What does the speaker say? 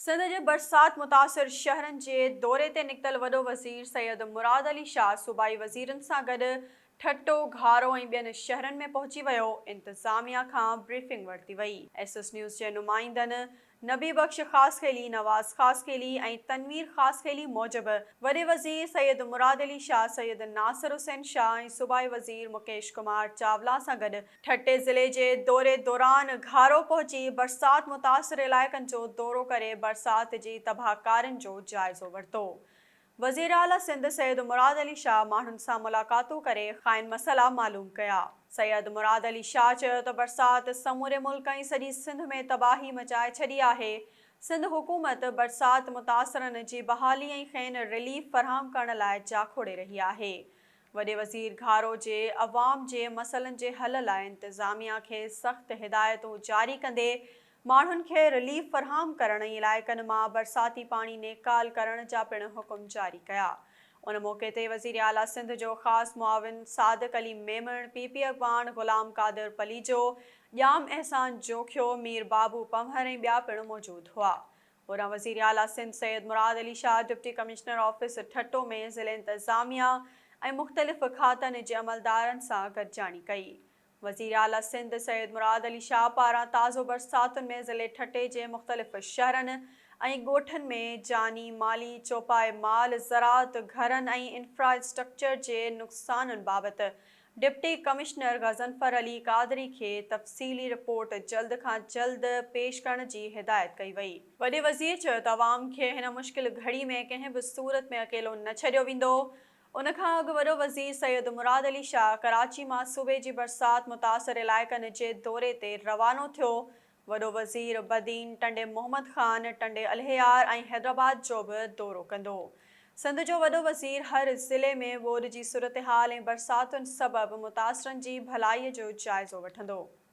سنڌ جي برسات متاثر شهرن جي دوري تي نڪتل وڏو وزير سيد مراد علي شاهه صوبائي وزيرن سان گڏ ٺٽو، گهارو ۽ ٻين شهرن ۾ پهچي ويو، انتظاميا کان بريفنگ ورتي وئي. ايس ايس نيوز جي نمائندن نبي بخش خاصخيلي، نواز خاصخيلي ۽ تنوير خاصخيلي موجب وڏي وزير سيد مراد علي شاهه، سيد ناصر حسين شاهه ۽ صوبائي وزير مڪيش ڪمار چاولا سان گڏ ٺٽي ضلعي جي دوري دوران گهارو پهچي برسات متاثر علائقن جو دورو ڪري برسات جي تباهڪارين جو جائزو ورتو. وزيراعليٰ سنڌ سيد مراد علي شاهه ماڻهن سان ملاقاتون ڪري کانئن مسئلا معلوم ڪيا. سيد مراد علي شاهه چيو ته برسات سموري ملڪ ۽ سڄي سنڌ ۾ تباهي مچائي ڇڏي آهي، سنڌ حڪومت برسات متاثرن جي بحالي ۽ کين رليف فراهم ڪرڻ لاء جاکوڙي رهي آهي. وڏي وزير گهارو جي عوام جي مسئلن جي حل لاء انتظاميا کي سخت هدايتون جاري ڪندي ماڻهن کي رليف فراهم ڪرڻ ۽ علائقن مان برساتي پاڻي نيڪال ڪرڻ جا پڻ حڪم جاري ڪيا. ان موقعي تي وزيراعليٰ سنڌ جو خاص معاون صادق علي ميمڻ، پي پي اڳواڻ غلام قادر پليجو، ڄام احسان جوکيو، مير بابو پنهور ۽ ٻيا پڻ موجود هئا. هوڏانهن وزيراعليٰ Sindh Syed Murad Ali Shah deputy commissioner office Thatta ۾ ضلعي انتظاميا ۽ مختلف کاتن جي عملدارن سان گڏجاڻي ڪئي. وزيراعليٰ سنڌ سيد مراد علي شاهه پاران تازو برساتن ۾ ضلعي ٺٽي جي مختلف شهرن ۽ ڳوٺن ۾ جاني، مالي، چوپائي مال، زراعت، گهرن ۽ انفراسٽرڪچر جي نقصانن بابت ڊپٽي ڪمشنر غضنفر علي قادري کي تفصيلي رپورٽ جلد کان جلد پيش ڪرڻ جي هدايت ڪئي وئي. وڏي وزير چيو ته عوام کي هن مشڪل گهڙي ۾ ڪنهن به صورت ۾ اڪيلو نه ڇڏيو ويندو. ان کان اڳ وڏو وزير سيد مراد علي شاهه ڪراچي مان صوبي جي برسات متاثر علائقن جي دوري تي روانو ٿيو وڏو وزير بدين، ٽنڊي محمد خان، ٽنڊي الهيار ۽ حيدرآباد جو به دورو ڪندو. سنڌ جو وڏو وزير هر ضلعي ۾ ٻوڏ جي صورتحال ۽ برساتن سبب متاثرن جي ڀلائي جو جائزو وٺندو.